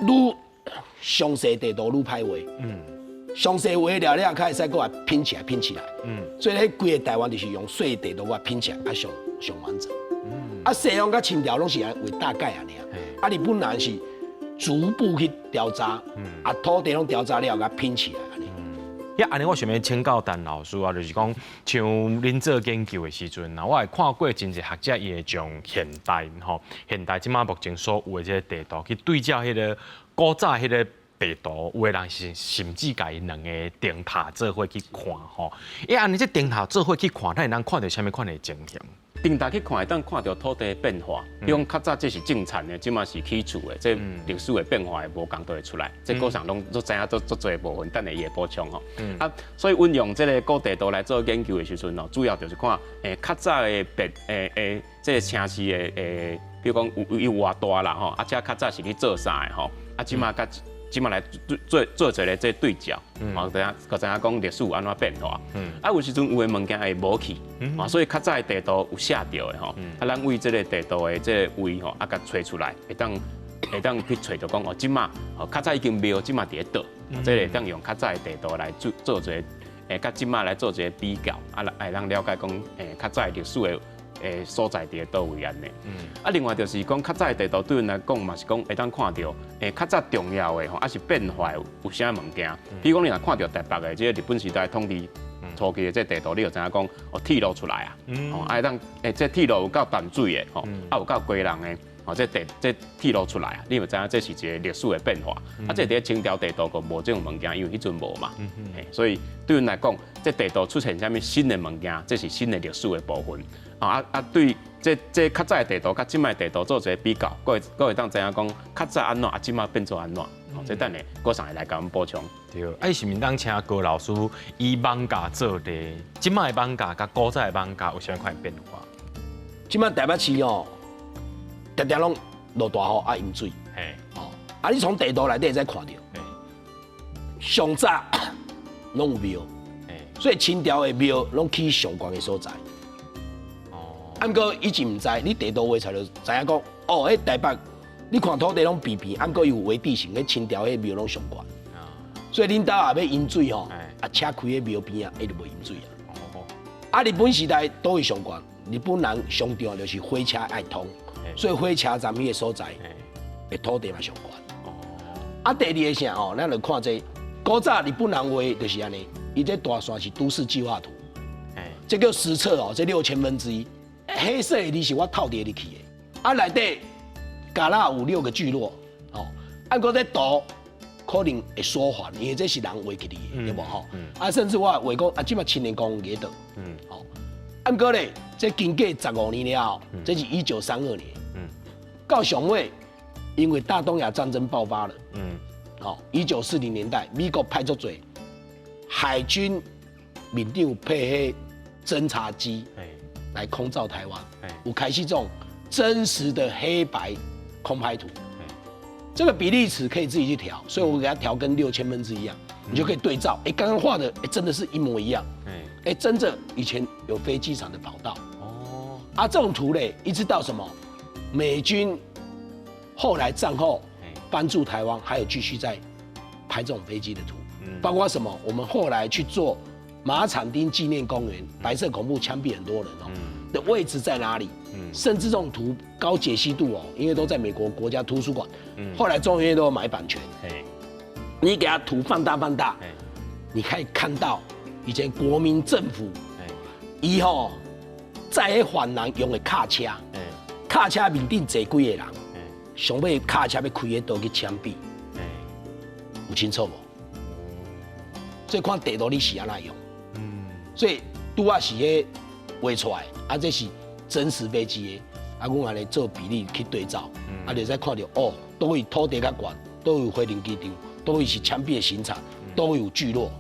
愈詳細地圖愈歹畫。詳細畫了了，較會使閣來拼起來，拼起來。所以彼規个台灣就是用細地圖來拼起來，較上上完整。啊，西方佮清朝攏是按畫大概按呢。啊，日本人是逐步去調查，啊，土地攏調查了，共拼起來按呢。遐按呢，我想欲請教陳老師啊，就是講像恁做研究的時陣啊，我會看過真濟學者伊會將現代吼，現代這馬目前所有的這個地圖去對照彼個古早彼個地圖，有的人是甚至共伊兩個燈塔做伙去看吼。欸，按呢這燈塔做伙去看，咱會當看著啥物款的情形？燈塔去看會當看著土地的變化，比如講較早這是種田的，這馬是起厝的，這歷史的變化會無仝都會出來。這古上攏都知影足足濟部分，等下伊會補充吼。啊，所以阮用這個古地圖來做研究的時陣吼，主要就是看較早的變這個城市的比如講有偌大啦吼，啊，這較早是咧做啥的吼，啊，這馬佮這馬來做做一個這對照，哦，知影閣知影講歷史有按怎變化。啊，有時陣有的物件會無去，啊，所以較早的地圖有寫著的吼，啊，咱為這個地圖的這個位吼，啊，共揣出來，會當去揣著講哦，這馬哦較早已經廟，這馬佇咧佗，這個會當用較早的地圖來做做一個，佮這馬來做一個比較，啊，來當了解講，較早的歷史的所在佇咧佗位按呢。啊，另外就是講較早的地圖對阮來講嘛是講會當看著，較早重要的吼，抑是變化有啥物件。比如講你若看著台北的這個日本時代統治初期的這地圖，你就知影講哦，鐵路出來啊，哦，啊會當這鐵路有夠淡水的吼，啊有夠基隆的。哦，這地這鐵路出來啊，你嘛知影這是一個歷史的變化。啊，這佇咧清朝地圖閣無這種物件，因為彼陣無嘛。所以對阮來講，這地圖出現啥物新的物件，這是新的歷史的部分。啊啊，對這這較早的地圖佮這擺地圖做一個比較，閣會閣會當知影講較早按怎，啊這擺變做按怎。哦，這等下閣上會來共阮補充。對，啊，是毋是當請高老師以艋舺做例，這擺的艋舺佮古早的艋舺有啥款變化？這擺台北市哦，常常攏落大雨啊，淹水。哦，啊，你從地圖內底會使看著，上早攏有廟，所以清朝的廟攏起上懸的所在。哦，啊，毋過以前毋知，你地圖畫出來就知影講，哦，彼台北，你看土地攏平平，啊，毋過伊有畫地形，彼清朝彼廟攏上懸。所以恁兜若欲淹水吼，啊，車開彼廟邊仔，伊就袂淹水啊。哦，啊，日本時代佗位上懸？日本人上重要就是火車愛通，所以火車站彼個所在的土地嘛上懸。哦，啊，第二个啥吼，咱就看這個古早日本人畫就是按呢，伊這大線是都市計劃圖，這叫實測哦，這1/6000，黑色的字是我透佇入去的。啊，內底嘉納有六個聚落，哦，啊，閣這圖可能會縮緩，因為這是人畫起來的，對無吼？啊，甚至我畫講啊，這擺青年公園佇倒，哦。啊，毋過咧，這經過15年了後，這是1932年，到上尾，因為大東亞戰爭爆發了，哦，1940年代，美國派足濟海軍面頂有配彼偵察機，來空照台灣，有開始這種真實的黑白空拍圖，這個比例尺可以自己去調，所以我給它調跟1/6000一樣，你就可以對照，欸，剛剛畫的，欸，真的是一模一樣。欸，真正以前有飛機場的跑道哦，啊，這種圖咧，一直到什麼？美軍後來戰後幫助台灣，還有繼續在拍這種飛機的圖，包括什麼？我們後來去做馬場町紀念公園，白色恐怖槍斃很多人哦，的位置在哪裡？甚至這種圖高解析度哦，因為都在美國國家圖書館，後來中研院都有買版權，你給它圖放大放大，你可以看到。以前國民政府，伊吼載彼犯人用的卡車，卡車面頂坐幾個人，上尾卡車欲開彼刀去槍斃，有清楚無？所以看地圖你是按怎用，所以拄仔是彼畫出來，啊，這是真實飛機的，啊，阮按呢做比例去對照，啊，就使看著哦，佗位土地較懸，佗位有飛行機場，佗位是槍斃的刑場，佗位有聚落。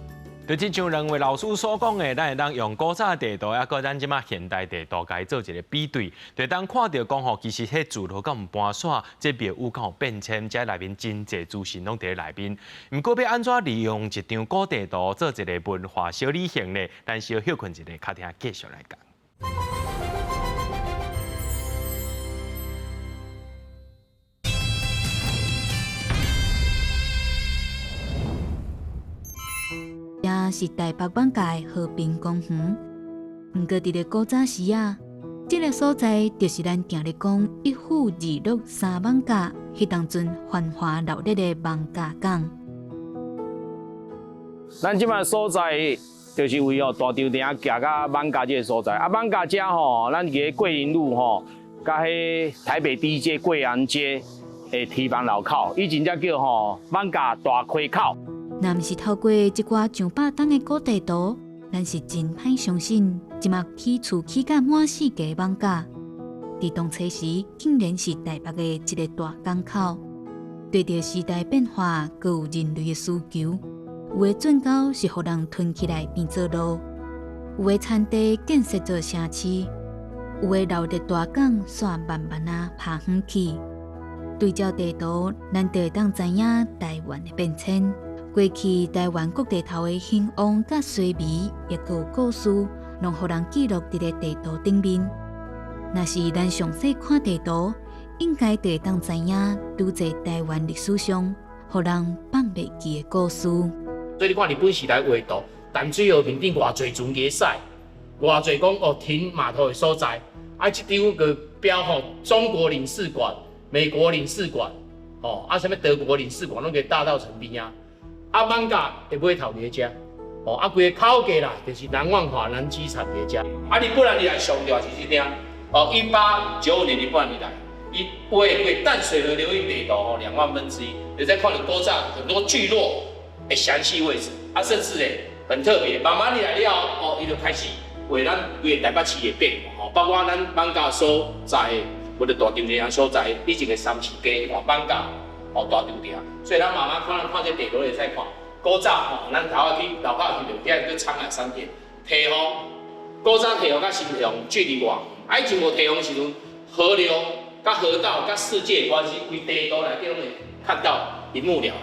就親像兩位老師所講的，咱會當用古早地圖，抑閣咱這擺現代地圖，共伊做一個比對，就當看著講吼，其實彼聚落敢有搬徙，這廟宇敢有變遷，這內面真濟資訊攏佇咧內面。毋過欲按怎利用一張古地圖做一個文化小旅行呢？咱小歇睏一下，較聽繼續來講。這是台北艋舺和平公園。毋過佇咧古早時啊，這個所在就是咱定咧講一府二鹿三艋舺，彼當陣繁華熱鬧的艋舺港。咱這擺所在就是位哦大稻埕行到艋舺這個所在。啊，艋舺遮吼，咱佇咧桂林路吼，佮彼台北第一街貴陽街的堤防路口，以前才叫吼艋舺大溪口。若毋是透過這寡上百冬的古地圖，咱是真歹相信，這馬起厝起甲滿四界艋舺，佇當初時竟然是台北的一個大港口。隨著時代變化，閣有人類的需求，有的圳溝是予人吞起來變做路，有的田地建設做城市，有的留佇大港煞慢慢仔拋遠去。對照地圖，咱就會當知影台灣的變遷。過去台灣各地頭的興旺佮衰微，抑閣有故事，攏予人記錄佇咧地圖頂面。若是咱詳細看地圖，應該就會當知影，拄在台灣歷史上，予人放袂記的故事。所以你看日本時代畫圖，淡水河面頂偌濟船佇咧駛，偌濟講哦停碼頭的所在，啊，這張閣標吼中國領事館、美國領事館，吼啊啥物德國領事館，攏佇大稻埕邊仔。啊，艋舺的碼頭佇咧遮，哦，啊，規个口過來就是南萬華南機場佇咧遮。啊，日本人入來上重要是這張，哦，1895年日本人入來，伊畫過淡水河流域地圖吼2萬分之一，你再看著古早很多聚落的詳細位置，啊，甚至咧很特別，慢慢你來了哦，伊就開始畫咱規个台北市的變化吼，包括咱艋舺所在的，無就大稻埕所在，以前的三市街吼，艋舺哦大稻埕，所以咱慢慢看咱看這地圖會使看，古早吼，咱頭仔去樓口去著遐叫滄海桑田，提防，古早提防佮新提防距離偌，啊以前無提防的時陣，河流佮河道佮世界的關係，規地圖內底攏會看到一目了然。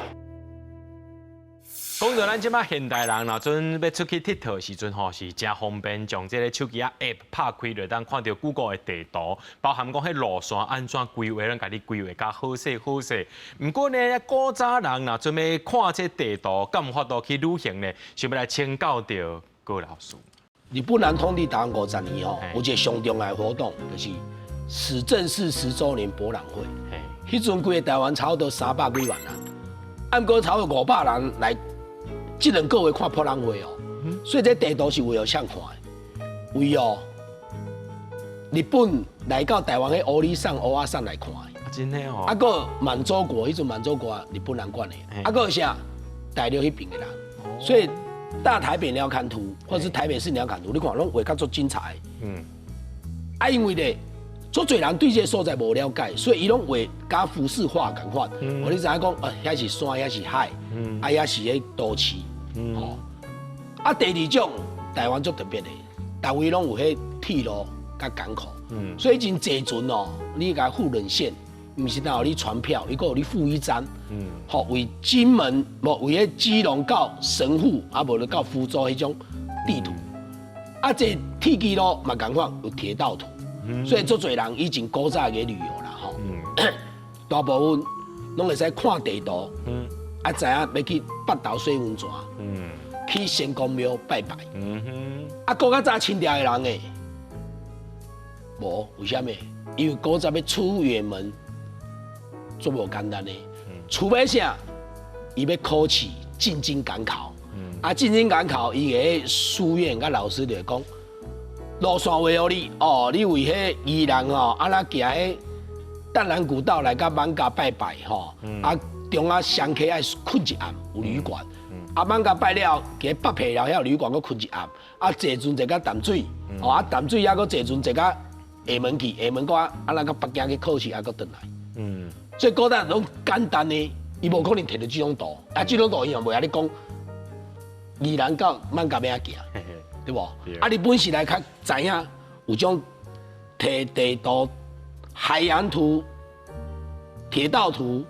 講到咱這擺現代人，若陣欲出去𨑨迌時陣吼，是誠方便，將這个手機仔 App 拍開就當看著 Google 的地圖，包含講彼路線按怎規劃，攏共你規劃較好勢好勢。毋過呢，古早人若準欲看這地圖，敢有法度去旅行呢？想欲來請教著郭老師。日本人統治台灣50年吼，有一個上重要的活動，就是始政40周年博覽會。彼陣規个台灣差不多300幾萬人，按過差不多500人來。這兩個月看博覽會哦，所以這地圖是為予啥看的？為予日本來到台灣的烏里桑、烏仔桑來看的。真的哦。啊，閣滿洲國，彼陣滿洲國日本人管的。啊，閣啥大陸彼邊的人。所以大台北鳥瞰圖，或者是台北市鳥瞰圖，你看攏畫較足精彩。啊，因為咧，足濟人對這個所在無了解，所以伊攏畫佮浮世畫仝款。哦，你知影講，哦，遐是山，遐是海，啊，遐是彼都市。哦，啊，第二種台灣足特別的，逐位攏有彼鐵路佮港口，所以以前坐船哦，你共富潤線，毋是焦予你船票，伊閣予你附一張，予為金門，無為彼基隆到神戶，啊，無就到福州彼種地圖。啊，這鐵支路嘛仝款有鐵道圖，所以足濟人以前古早个旅遊啦，吼，大部分攏會使看地圖。啊，知影欲去北投水溫泉，去仙公廟拜拜。啊，古較早清朝的人呢，無，為啥物？因為古早欲出遠門，足無簡單的。除非啥，伊欲考試進京趕考。啊，進京趕考，伊个書院佮老師就會講，路線畫予你，哦，你為彼宜蘭吼，按怎行彼淡蘭古道來到艋舺拜拜吼，啊。中仔上溪愛睏一暗，有旅館。啊，艋舺拜了，佇北皮寮遐旅館閣睏一暗。啊，坐船坐到淡水，哦，啊，淡水猶閣坐船坐到廈門去，廈門閣按怎到北京去考試，啊，閣轉來。所以古早攏簡單的，伊無可能提著這種圖。啊，這種圖伊也袂曉你講，宜蘭到艋舺欲按怎行，對無？啊，日本時代較知影有種提地圖、海洋圖、鐵道圖。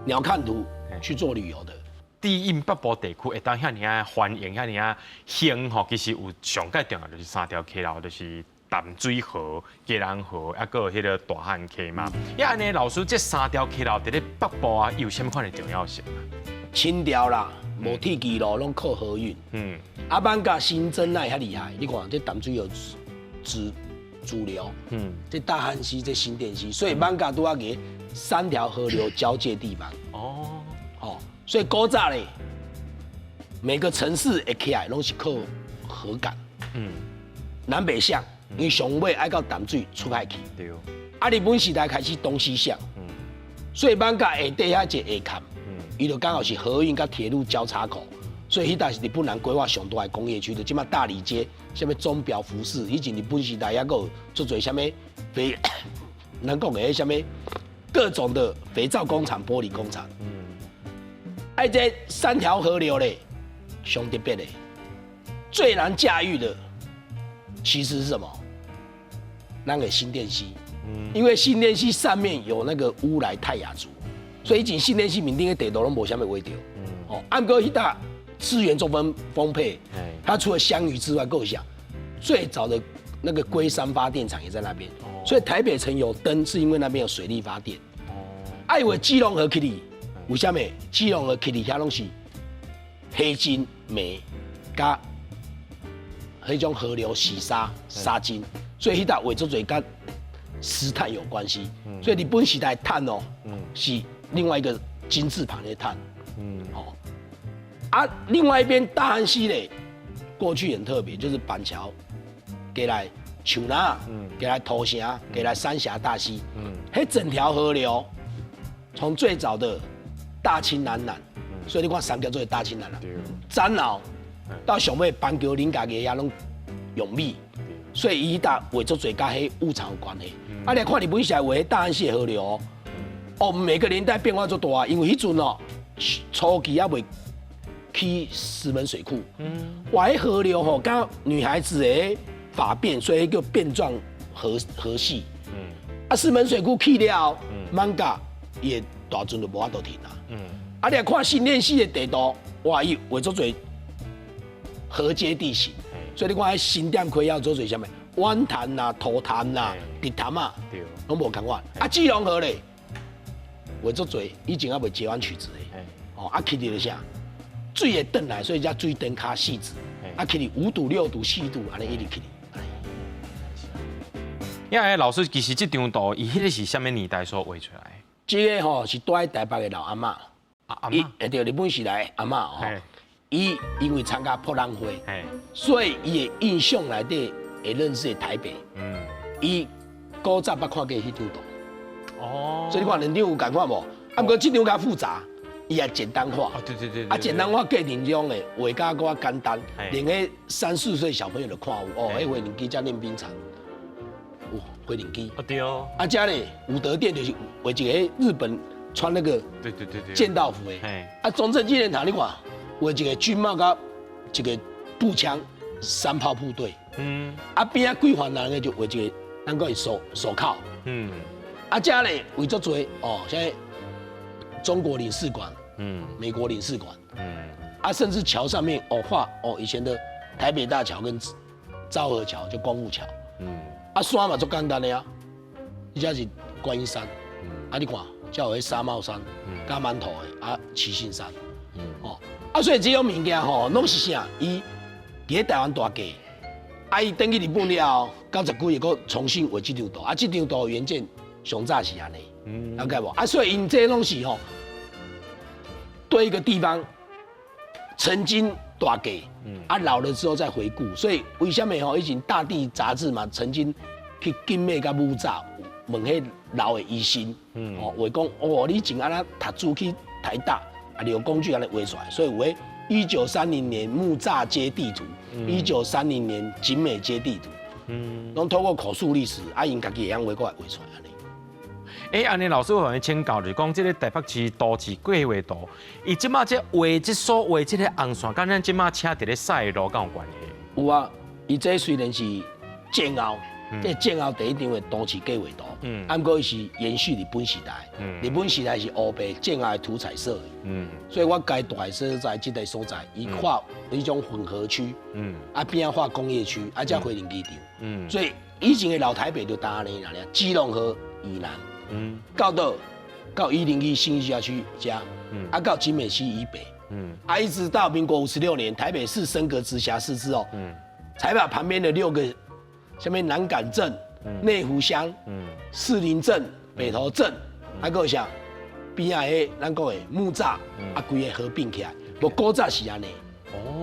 鳥瞰圖去做旅遊的，對應北部地區會當遐爾仔歡迎，遐爾仔興吼，其實有上蓋重要就是三條溪流，就是淡水河、基隆河，抑閣有彼个大漢溪嘛。啊，按呢老師，這三條溪流佇咧北部啊，有啥物款的重要性啊？清朝啦，無鐵支路，攏靠河運。啊，艋舺新增哪會遐厲害？你看這淡水河支主流，這大漢溪、這新店溪，所以艋舺拄仔佇三條河流交界地方。哦，哦，所以古早咧，每個城市會起來攏是靠河港。南北向，因為上尾愛到淡水出海去。啊，日本時代開始東西向。所以艋舺下底遐一個下崁，伊就剛好是河運佮鐵路交叉口，所以彼搭是日本人規劃上大的工業區，就這馬大理街，啥物鐘錶服飾，以前日本時代猶閣有足濟啥物肥，咱講的彼啥物各種的肥皂工廠、玻璃工廠。啊，這三條河流咧，上特別的，最難駕馭的，其實是什麼？咱的新店溪。因為新店溪上面有那個烏來泰雅族，所以以前新店溪面頂的地圖攏無啥物畫著。哦，啊毋過彼搭資源足豐沛，它除了香魚之外，閣有啥？最早的那個龜山發電廠也在那邊。所以台北城有燈，是因為那邊有水力發電。啊，因為基隆河起去，為啥物？基隆河起去遐攏是黑金煤佮彼種河流洗沙沙金，所以彼搭畫足濟佮石炭有關係。所以日本時代炭哦，是另外一個金字旁的炭。好。啊，另外一邊大漢溪咧，過去很特別，就是板橋過來樹林，過來土城，過來三峽大溪，彼整條河流，從最早的大清南南，所以你看三峽做大清南南，樟腦到上尾板橋林家藝遐攏用米，所以伊搭畫足濟佮彼物產有關係。啊，你看日本時代畫大漢溪河流，哦，每個年代變化足大，因為彼陣哦，初期猶未起石門水庫，哇，彼河流吼，佮女孩子的髮辮，所以叫辮狀河系。啊，石門水庫起了後，艋舺伊的大船就無法度停啊。啊，你來看新店溪的地圖，哇，伊畫足濟河階地形，所以你看彼新店溪有足濟啥物，灣潭啦、土潭啦、直潭啊，攏無仝款。啊，基隆河咧，畫足濟，以前猶未截彎取直的，哦，啊，起佇咧啥？水會轉來，所以叫水燈跤汐止。啊，起佇5堵、6堵、4堵，按呢一直起佇。因為老師其實這張圖，伊彼個是啥物年代所畫出來？這個吼是住佇台北的老阿嬤，阿嬤，對，日本時代的阿嬤吼，伊因為參加博覽會，所以伊的印象內底會認識台北。伊古早捌看過彼張圖。哦。所以你看兩張有仝款無？啊，毋過這張較複雜，伊也簡單化。哦，對對對。啊，簡單化過程中的畫甲閣較簡單，連彼三四歲小朋友都看有。哦，彼回輪機遮練兵場。有回練機。啊對哦。啊，遮咧武德殿就是畫一個日本穿那個劍道服的。啊，中正紀念堂你看，畫一個軍帽佮一個步槍山炮部隊。啊，邊仔歸還人的就畫一個，咱講是手銬。啊，遮咧畫足濟哦，現在中國領事館，美國領事館，啊，甚至橋上面哦畫哦以前的台北大橋跟昭和橋就光復橋。啊，山嘛足簡單的啊，伊遮是觀音山，啊你看，遮有彼紗帽山、加饅頭的啊，七星山，哦，啊所以這種物件吼，攏是啥？伊佇咧台灣大過，啊伊轉去日本了後，90幾個閣重新畫這張圖，啊這張圖原件上早是按呢，了解無？啊所以𪜶這攏是吼，對一個地方曾經大過，啊老了之後再回顧，所以為啥物吼？以前《大地》雜誌嘛，曾經去景美佮木柵問彼老的醫生，哦，話講哦，你以前按怎讀書去台大，啊，你有工具按呢畫出來，所以有彼1930年木柵街地圖，1930年景美街地圖，攏透過口述歷史，啊，𪜶家己會曉畫過來畫出來按呢。欸，按呢老師，我予請教，就是講這个台北市都市規劃圖，伊這馬這畫這所畫這个紅線，佮咱這馬車佇咧駛的路敢有關係？有啊，伊這雖然是戰後，這戰後第一張的都市計劃圖，啊，毋過伊是延續日本時代，日本時代是烏白戰後的塗彩色的，所以我該蹛的所在，這個所在，伊畫彼種混合區，啊邊仔畫工業區，啊遮回練機場，所以以前的老台北就呾按呢啦，基隆河以南。到倒到101信義計畫區遮，啊到景美溪以北，啊一直到民國56年，台北市升格直轄市之後，才把旁邊的六個，啥物南港鎮、內湖鄉、士林鎮、北投鎮，啊閣有啥邊仔彼咱講的木柵，啊規个合併起來，無古早是按呢，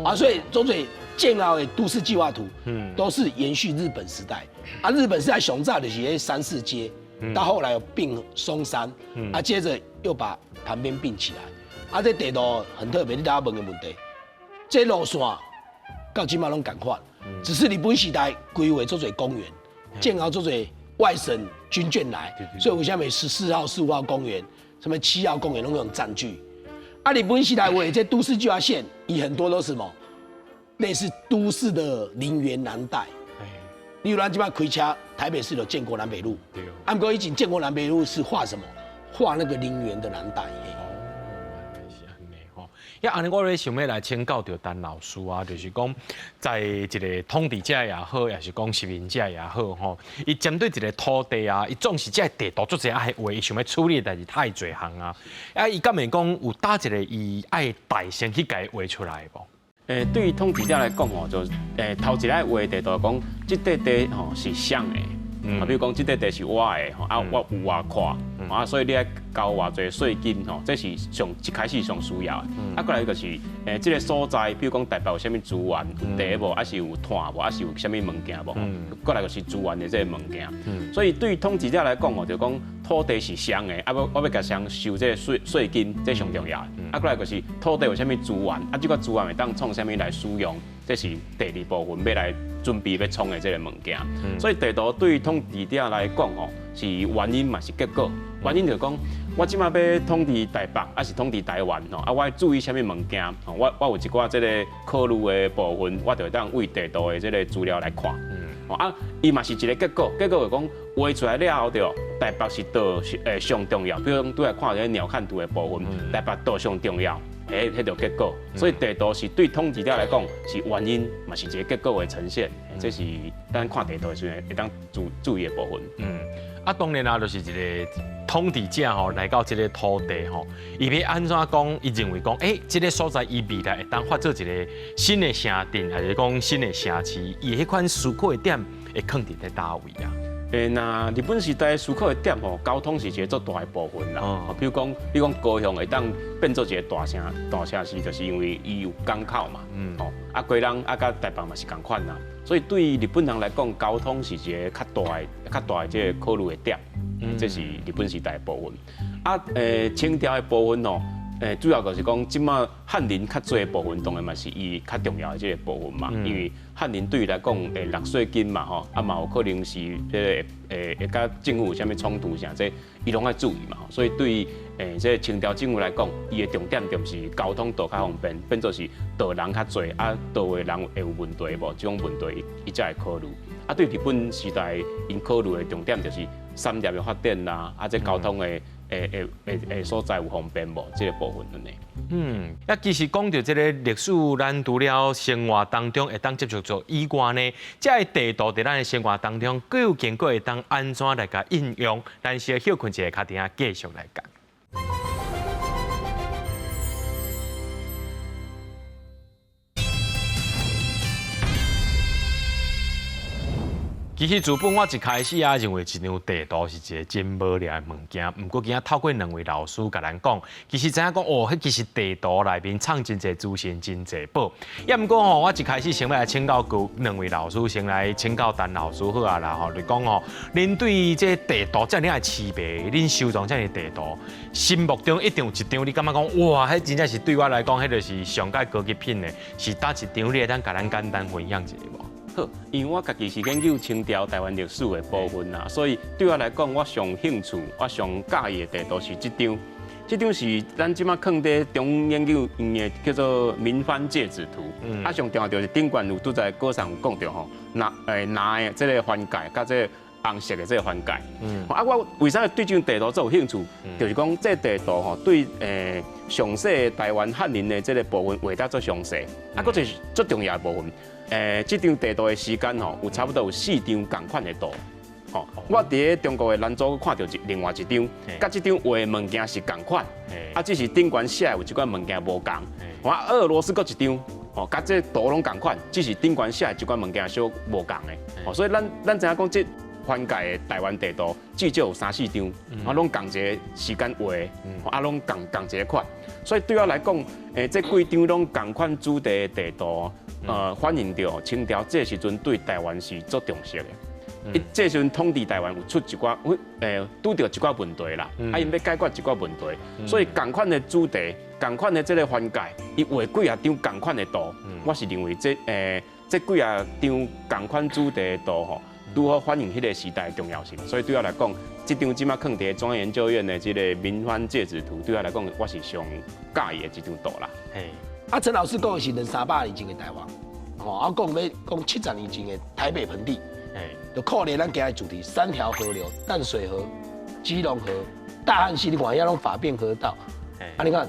啊所以總之建後的都市計劃圖，都是延續日本時代，啊日本時代上早就是彼三四街。到後來有併松山，啊，接着又把旁邊併起來，啊，這地圖很特別，你等下問个問題，這路線到這馬攏仝款，只是日本時代規劃足濟公園，建好足濟外省軍眷來，所以為啥物14號、15號公園，什麼7號公園攏用佔據，啊，日本時代畫這都市計劃線，伊很多都是什麼，類似都市的林園南帶。例如咱這擺開車，台北市的建國南北路，對。啊，毋過以前建國南北路是畫什麼？畫那個林園的南帶。哦，原來是按呢吼。呀，按呢我咧想欲來請教著陳老師啊，就是講在一個統治者也好，抑是講殖民者也好吼，伊針對一個土地啊，伊總是這个地圖足濟愛畫，伊想欲處理的代誌太濟項啊。啊，伊敢會講有佗一個伊愛代先去共伊畫出來無？對於統治者來講吼，就頭一个畫地圖講，這塊地吼是誰的，啊，比如講這塊地是我的，啊，我有偌闊，啊，所以你愛交偌濟稅金吼，這是上一開始上需要的。啊，過來就是，這个所在，比如講台北有啥物資源，有地無，還是有炭無，還是有啥物物件無？過來就是資源的這个物件。所以對統治者來講哦，就講土地是誰的，啊，我欲共誰收這个稅金，這上重要的。啊，過來就是土地有啥物資源，啊，這个資源會當創啥物來使用，這是第二部分欲來準備欲創的這个物件。所以地圖對統治者來講吼，是原因嘛是結果。原因就是講，我這馬欲統治台北，還是統治台灣吼，啊，我愛注意啥物物件？我有一寡這个考慮的部分，我就會當為地圖的這个資料來看。啊，伊嘛是一个結果，結果就講畫出來了後，對，台北是佗上重要。比如講，拄來看這个鳥瞰圖的部分，台北佗上重要，彼就結果。所以地圖是對統治者來講是原因，嘛是一个結果的呈現。這是咱看地圖的時陣會當注意的部分。啊，當然啦，就是一个統治者吼來到這个土地吼，伊欲按怎講？伊認為講，這个所在伊未來會當發做一个新的城鎮，還是講新的城市？伊彼款思考的點會囥佇咧佗位啊？若日本時代思考的點吼，交通是一个足大的部分啦。比如講，你講高雄會當變做一个大城市，就是因為伊有港口嘛。啊，基隆啊，佮台北嘛是仝款啦。所以對日本人來講，交通是一个較大的這个考慮的點。這是日本時代的部分。啊，清朝的部分吼，主要就是講，這馬漢人較濟的部分，當然嘛是伊較重要的這个部分嘛。因為漢人對伊來講，會納稅金嘛，吼，啊嘛有可能是這个會佮政府有啥物衝突啥，這伊攏愛注意嘛。所以對這个清朝政府來講，伊的重點就是交通道較方便，變做是導人較濟，啊，導的人會有問題無？這種問題伊才會考慮。啊，對日本時代，𪜶考慮的重點就是產業的發展啦，啊，這交通的所在有方便無？這个部分按呢。啊，其實講著這个歷史，咱除了生活當中會當接觸著以外呢，這个地圖佇咱的生活當中，究竟閣會當按怎來共應用？咱先歇睏一下，較等下繼續來講。其實自本我一開始啊，認為一張地圖是一个真無聊的物件。毋過今仔透過兩位老師共咱講，其實知影講哦，彼其實地圖內面藏真濟資訊，真濟寶。也毋過吼，我一開始先欲來請教兩位老師，先來請教陳老師好啊啦吼，就講吼，恁對這地圖遮爾仔痴迷，恁收藏遮爾地圖，心目中一定有一張，你感覺講哇，彼真正是對我來講，彼就是上蓋高級品的，是佗一張？你會當共咱簡單分享一下無？好，因為我家己是研究清朝台灣歷史的部分啦，所以對我來講，我上興趣、我上佮意的地圖是這張。這張是咱這馬囥佇中央研究院的叫做明番界址圖。啊，上重要就是頂懸有拄才高上有講著吼，藍的這个番界，佮這个紅色的這个番界。啊，我為啥對這張地圖這有興趣？就是講這地圖吼，對詳細台灣漢人的這个部分畫得足詳細，啊，閣一個足重要的部分。這張地圖的時間吼，有差不多有四張仝款的圖，吼。我佇咧中國的蘭州看著另外一張，佮這張畫的物件是仝款，啊，只是頂懸寫的有一寡物件無仝。我俄羅斯閣一張，吼，佮這圖攏仝款，只是頂懸寫的一寡物件小無仝的。吼，所以咱知影講這番界的台灣地圖至少有三四張，啊，攏仝一个時間畫，啊，攏仝一个款。所以對我來講，這幾張攏仝款主題的地圖。反映著清朝這時陣對台灣是足重視的。伊這時陣統治台灣有出一寡，拄著一寡問題啦，啊，𪜶欲解決一寡問題，所以仝款的主題、仝款的這个番界，伊畫幾啊張仝款的圖，我是認為這幾啊張仝款主題的圖吼，拄好反映彼个時代的重要性。所以對我來講，這張這馬囥佇中央研究院的這个明番界址圖，對我來講，我是上佮意的一張圖啦。啊，陳老師講的是兩三百年前的台灣，吼，啊，講欲講70年前的台北盆地，就扣連咱今日主題，三條河流：淡水河、基隆河、大漢溪。你看遐攏法變河道，啊，你看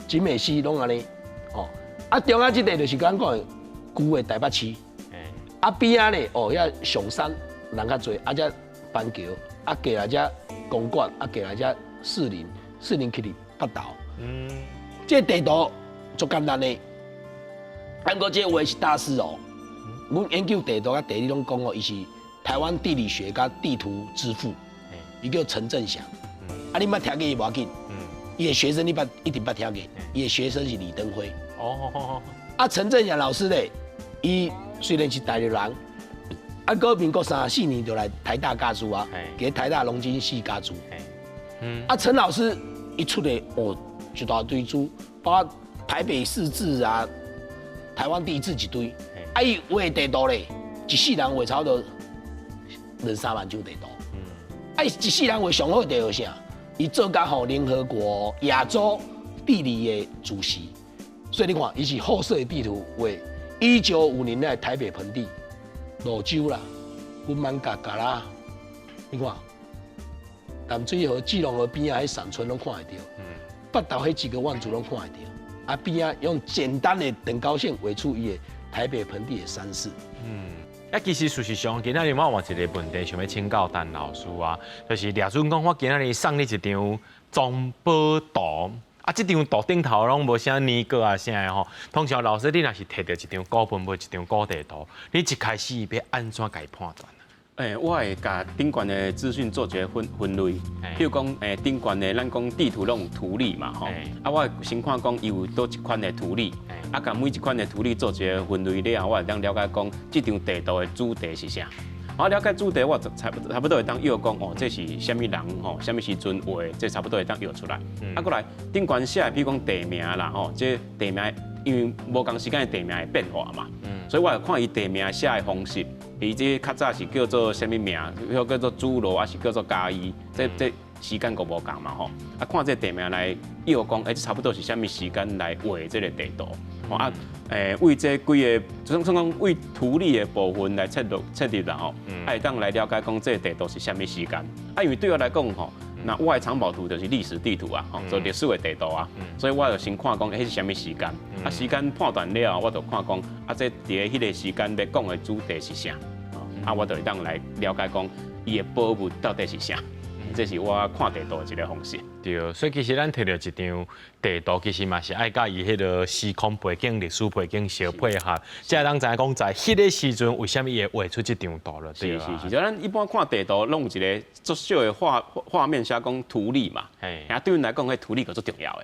景美溪攏按呢，吼，啊，中間這塊就是剛講的舊的台北市，啊邊仔咧，哦，遐上山人較濟，啊遮板橋，啊過來遮公館，啊過來遮士林，士林去佇北投，這地圖。足簡單的，啊，毋過這個畫是大師哦。阮研究地圖佮地理攏講哦，伊是台灣地理學佮地圖之父。伊叫陳振祥。啊，你捌聽過伊無要緊，伊的學生你捌一定捌聽過，伊的學生是李登輝。哦，啊，陳振祥老師咧，伊雖然是大陸人，啊，閣民國34年就來台大教書啊，佇台大農經系教書。啊，陳老師一出來，哦，一大堆書，包括台北市志啊、台灣地志一堆。啊，伊畫地圖咧，一世人畫差不多兩三萬張地圖。啊，伊一世人畫上好的地圖啥？伊做甲吼聯合國亞洲地理的主席，所以你看，伊是厚色的地圖畫1950年代台北盆地、蘆洲啦、阮艋舺甲啦，你看淡水河、基隆河邊仔彼山村攏看會著，北投彼幾個望族攏看會著，啊邊仔用簡單的等高線畫出伊的台北盆地的山勢。啊，其實事實上，今仔日我有一個問題想欲請教陳老師啊，就是掠準講，我今仔日送你一張藏寶圖，啊，這張圖頂頭攏無啥年過啊啥的吼。通常老師你若是提著一張古文或一張古地圖，你一開始欲按怎共伊判斷？欸，我會共頂懸的資訊做一個分類，譬如講，欸，頂懸的咱講地圖攏有圖例嘛，吼，啊，我會先看講伊有佗一款的圖例，啊，共每一款的圖例做一個分類了後，我會當了解講這張地圖的主題是啥。我了解主題，我就差不多會當臆講哦，這是啥物人吼，啥物時陣畫，這差不多會當臆出來。啊，閣來頂懸寫的，比如講地名啦，吼，這地名因為無仝時間的地名會變化嘛，所以我會看伊地名寫的方式。伊這較早是叫做啥物名？叫做諸羅，還是叫做嘉義？這時間閣無仝嘛吼。啊，看這地名來臆講，欸，這差不多是啥物時間來畫這個地圖。啊，欸，為這幾个，就算講為圖例的部分來切入切入啦吼，啊，會當來了解講這個地圖是啥物時間。啊，因為對我來講吼，那我的藏寶圖就是歷史地圖啊，吼，做歷史的地圖啊，所以我就先看講，彼是啥物時間。啊，時間判斷了後，我就看講，啊，這佇咧彼個時間欲講的主題是啥？啊，我就會當來了解講，伊的寶物到底是啥？這是我看地圖的一個方式。對，所以其實咱提著一張地圖，其實嘛是愛佮伊彼个時空背景、歷史背景相配合，才會當知影講在彼个時陣為啥物伊會畫出這張圖了。是是是，就咱一般看地圖，攏有一個足小的畫面寫講圖例嘛。啊，對阮來講，彼圖例閣足重要的。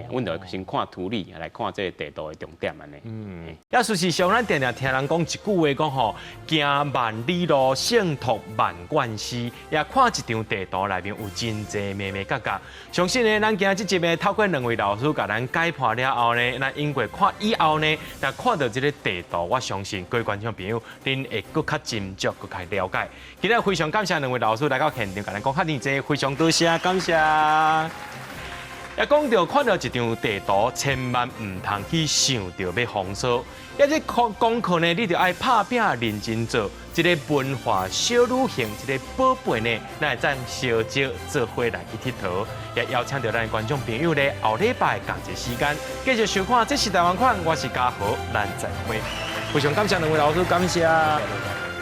阮就先看圖例來看這個地圖的重點按呢。嗯，啊，事實上，咱定定聽人講一句話講吼，行萬里路，勝讀萬卷書。也看一張地圖內面有真濟眉眉角角。相信呢，咱今仔這集呢，透過兩位老師共咱解盤了後呢，咱經過看以後呢，若看著這个地圖，我相信各位觀眾朋友，恁會閣較斟酌，閣較了解。今日非常感謝兩位老師來到現場，共咱講遐爾濟，非常多謝，感謝。一講著看著一張地圖，千萬毋通去想著欲封鎖。抑這功課呢，你著愛拍拚認真做。這个文化小旅行，這个寶貝呢，咱會當相招做伙來去𨑨迌。也邀請著咱觀眾朋友咧，後禮拜仝一个時間繼續收看。這是台灣款，我是嘉豪，咱再會。非常感謝兩位老師，感謝。